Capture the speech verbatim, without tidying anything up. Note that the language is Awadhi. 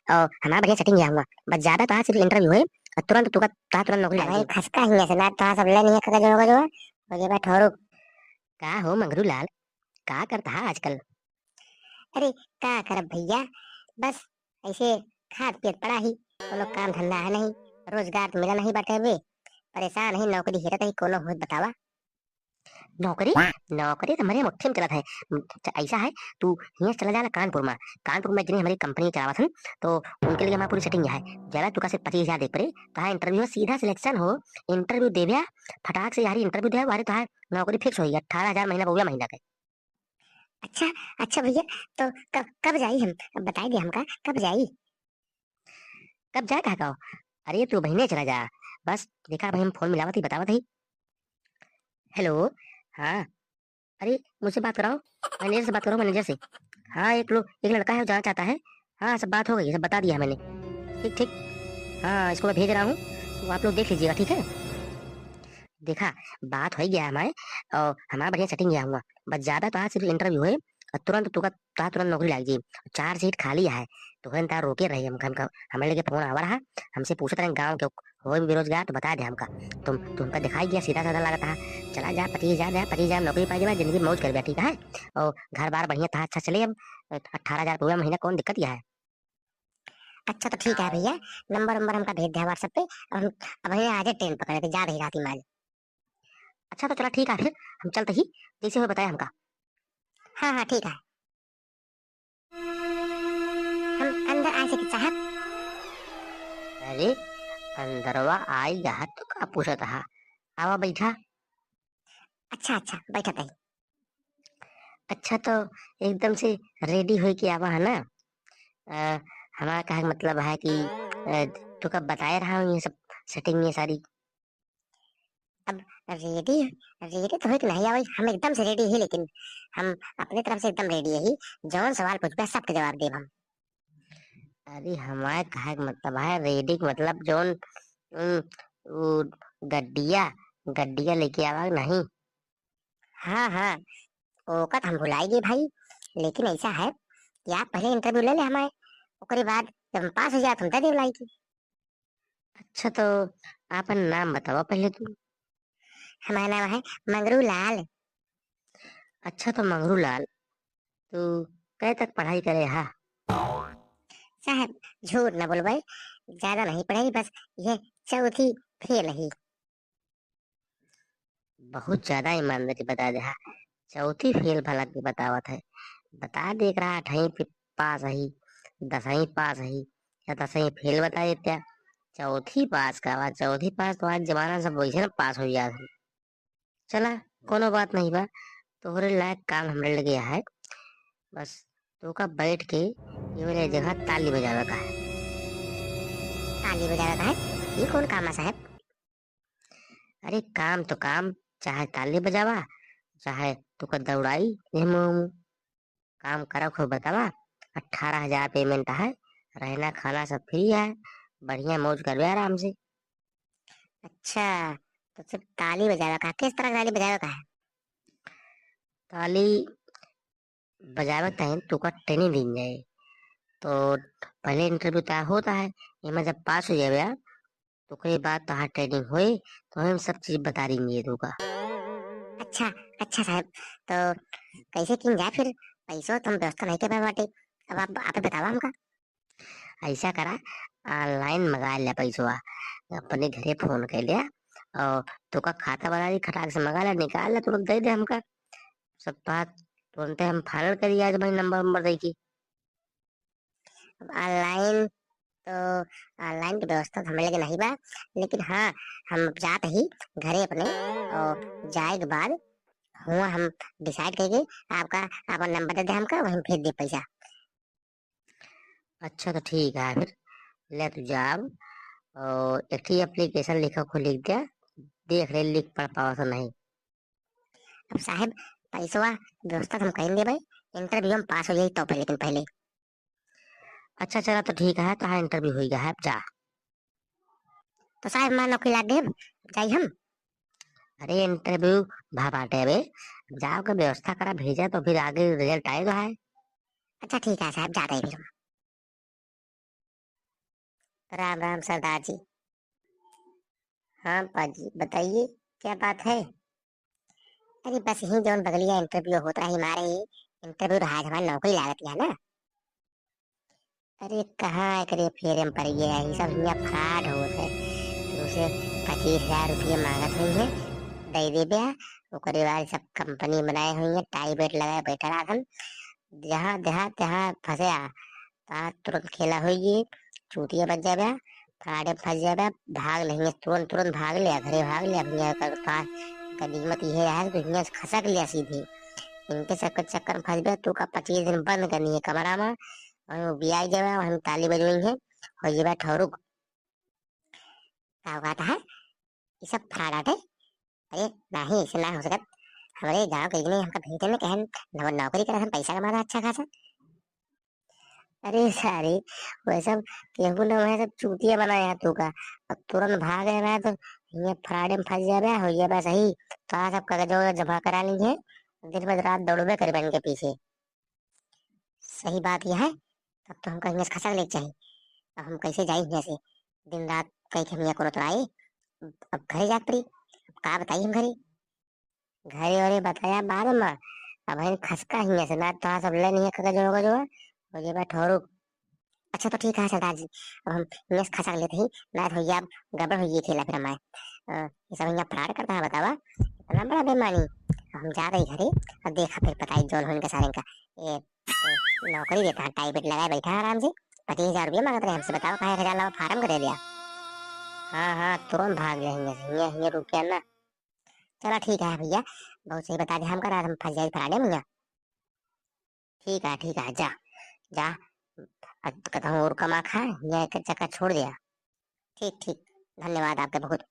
और हमार बढ़िया setting यहाँ हुआ। बस जाबे तोहार सिर्फ interview होए और तुरंत तुका, तोहार तुरंत नौकरी लाग जाई। खसका हियाँ से ना, तोहार सब ले नहीं है, खका जो, जो, हो जाबे ठोरू। का हो मंगरू लाल, का करत हा आजकल? अरे, का करब भैया, बस ऐसे खात पियत पड़ा ही, कोनो काम धंधा है नहीं, रोजगार तो मिला नहीं बाटे बे, परेशान ही, नौकरी हेरत ही, कोनो होत बतावा। नौकरी? नौकरी तो हमारे मुट्ठी में चलत है। अच्छा, ऐसा है, तू हियाँ से चला जाला कानपुर में, कानपुर में जिन्हें हमारी company चलावत हन, तो उनके लिए हमारी पूरी setting है। जरा तुका सिर्फ पच्चीस हजार दे पड़े, तोहार interview में सीधा selection हो, interview देव्या, फटाक से यारी interview दे, वारे तोहार नौकरी fix होई, अठारह हजार महीना, बउआ महीना के। अच्छा, अच्छा भैया, तो कब, कब जाई हम? अब बताई दे हमका, कब जाई? कब जाए कहा का? अरे तू बहिने चला जा, बस देखा भाई हम phone मिलावत ही, बतावत ही। Hello, हाँ, अरे मुझसे बात कराओ, manager से बात करो, manager से। हाँ, एक लो, एक लड़का है, वो जाना चाहता है। हाँ, सब बात हो गई, सब बता दिया मैंने। ठीक, ठीक, हाँ, इसको मैं भेज रहा हूँ, तो आप लोग देख लीजिएगा, ठीक है? देखा, बात हो ही गया हमारे, और हमारा बढ़िया setting गया हुआ। बस जाबे तोहार सिर्फ interview होए, और तुरंत तुका, तोहार तुरंत नौकरी लाग जाई। चार seat खाली है, तो हम तार रोके रही, हम, हम, हमारे लगे phone आवा रहा, हमसे पूछत रहे गाँव के, होए भी बेरोजगार तो बता दे हमका। तुम, तुमका दिखाई गया, सीधा साधा लागत है। चला जा, पच्चीस हजार दे, पच्चीस हजार नौकरी पाई जाबे, जिंदगी मौज करबे, ठीक है? और घर बार बढ़िया तोहार अच्छा चले, अब अठारह हजार रुपया महीना, कौन दिक्कत यह है? अच्छा तो ठीक है भैया, number वंबर हमका भेज दे WhatsApp पे, अब हम, अब हम आजे train पकड़े थे, जा रही राती में आज। अच्छा तो चला ठीक है फिर, हम चलते ही, जैसे हो बताया हमका। हाँ, हाँ, ठीक है। हम अंदर आ सके साहब? अरे, अंदरवा आई गया तो का पूछत हा? आवा बैठा। अच्छा, अच्छा, बैठा ताई। अच्छा, तो एकदम से ready होई के आवा है ना? अ, हमारा कहे का मतलब है कि, अ, तुका बताए रहा हूँ ये सब setting ये सारी। अब ready, ready तो होई के नहीं आवे, हम एकदम से ready ही, लेकिन हम अपने तरफ से एकदम ready ही। जौन सवाल पूछबे सबके जवाब देब हम। अरे हमारे कहे का मतलब है ready के मतलब जौन, उम, उ गड्डिया, गड्डिया लेके आवा नहीं? हाँ, हाँ, ओका तो हम भुलाई गए भाई, लेकिन ऐसा है कि आप पहले interview ले ले हमारे, ओकरे बाद जब हम पास हो जाए तो हम दे देब लाई के। अच्छा तो आपन नाम बतावा पहले तू। हमार नाम है मंगरू लाल। अच्छा तो मंगरू लाल, तू कै तक पढ़ाई करे हा? साहब, झूठ न बोलबे, ज्यादा नहीं पढ़ाई, बस ये चौथी फेल ही। बहुत ज्यादा ईमानदारी बता दे हा। चौथी फेल भला के बतावत है। बता दे एकरा आठवीं पे पास ही, दसवीं पास ही, या दसवीं फेल बता देत्या। चौथी पास का बा, चौथी पास तो आज जमाना सब वैसे ना पास हो जात है। चला, कोनो बात नहीं बा, तोहरे लायक काम हमरे लगे है। बस तोका बैठ के ये वाले जगह ताली बजावे का है। ताली बजावे का है? ये कौन काम है साहब? अरे काम तो काम, चाहे ताली बजावा, चाहे तोका दौड़ाई, ये मुँह, मुँह। काम करा खूब बतावा, अठारह हजार payment है, रहना खाना सब free है, बढ़िया मौज करबे आराम से। अच्छा, तो सिर्फ ताली बजावे का, किस तरह की ताली बजावे का है? ताली बजावे के तहिन तोका training दीन जाए। तो पहले interview तोहार होता है, एमा जब पास हो जाबे, तो ओकरे बाद तोहार training होए, तो हम सब चीज बता देंगे तोका। अच्छा, अच्छा साहब, तो कैसे कीन जाए फिर? पैसो तो हम व्यवस्था नहीं कर पाए बाटे, अब आप, आप ही बतावा हमका। ऐसा करा, online मंगा ले पैसवा, अपने घरे phone कर लिया और तोका खाता बना दी, खटाक से मंगा ले, निकाल ले, तुरंत दे दे हमका। सब बात तुरंते हम final करी आज भाई, number वंबर दे के। अब online तो, online की व्यवस्था तो हमरे लगे नहीं बा, लेकिन हाँ, हम जात ही घरे अपने और जाए के बाद हुआ हम decide करके आपका, आपका number दे दे हमका, वहीं भेज दे पैसा। अच्छा तो ठीक है फिर, ले तू जाब और एक ठे application लिखा खो लिख दे, देख ले लिख पढ़ पावा तो नहीं। अब साहब, पैसवा व्यवस्था तो हम कहीं देबे, interview हम पास हो जाई तो पहले, लेकिन पहले। अच्छा चला तो ठीक है, तो हाँ interview हो गया है, अब जा। तो साहब, हमार नौकरी लाग गई, जाई हम? अरे interview भा बाटे बे, जाओ के व्यवस्था करा, भेजा तो फिर आगे result आए तो है। अच्छा ठीक है साहब, जाते हैं फिर हम। राम राम सरदार जी। हाँ पाजी, बताइए, क्या बात है? अरे बस यही जौन बगलिया interview होत रहा हमारे, interview रहा, आज हमारी नौकरी लागत है ना। अरे कहाँ एकरे फेरे में पड़ गया है, ये सब हियाँ fraud होत है। तुमसे पच्चीस हजार रुपये मांगत हुई है, दे देबे, ओकरे बाद सब company बनाए हुई है, tie belt लगाए बैठा रहन, जहाँ जहाँ तहाँ फंसे आ, तहाँ तुरंत खेला होई, चूतिया बन जाबे, fraud में फंस जाबे, भाग ले हियाँ, तुरंत तुरंत भाग ले, घरे भाग ले। अब हियाँ कर तोहार गनीमत ये है कि हियाँ से खसक ले सीधे, इनके चक्कर चक्कर में फंस बे, तू का पच्चीस दिन बंद करनी है कमरा में, और वो भी आई जाबे, हम ताली बजवाई है, हो जाबे ठौरुक। का कहता है, ये सब fraud आटे? अरे नहीं, ऐसे ना हो सकत। हमारे गांव के इतने हमका भेजे ने कहन, नौ-, नौकरी करत हम, पैसा कमाता अच्छा खासा। अरे सारे, वो सब केहू ना, वह सब चूतिया बनाए हैं तू का। अब तुरंत भाग रहा है तो ये fraud में फंस जाबे, हो जाबे सही। तो आ सब कागज वगैरह जमा करा ली है, दिन भर रात दौड़बे करबे इनके पीछे। सही बात यह है, तब तो हमका हियाँ से खसक लेके चाही। अब हम कैसे जाई हियाँ से? दिन रात कह के हम हियाँ करो तो आई, अब घरे जाके पड़ी। अब का बताई हम घरे? घरे वरे बताया बाद में, अब हम खसका हियाँ से, ना तो सब ले नहीं है कागज वगैरह, हो जाबे ठौरुक। अच्छा तो ठीक है सरदार जी, अब हम हियाँ से खसक लेते ही, ना तो भैया अब गड़बड़ हुई है खेला फिर हमारे। अ, ये सब हियाँ fraud करता है, बतावा, इतना बड़ा बेईमानी। अब हम जा रही घरे, अब देखा फिर बताई जौन हो इनका सारे का। ये, ये नौकरी देता है, tie belt लगाए बैठा है आराम से, पच्चीस हजार रुपये मांगत रहे हमसे, बताओ काहे हजार लावा, फार्म करे दिया। हाँ हाँ, तुरंत भाग ले हियाँ से, हियाँ हियाँ रुक गया ना। चला ठीक है भैया, बहुत सही बता दे हमका, रात हम फंस जाए fraud में हियाँ। ठीक है ठीक है, जा जा, अब कतहूँ और कमा खा, हियाँ एक चक्कर छोड़ दिया। ठीक ठीक, धन्यवाद आपके बहुत।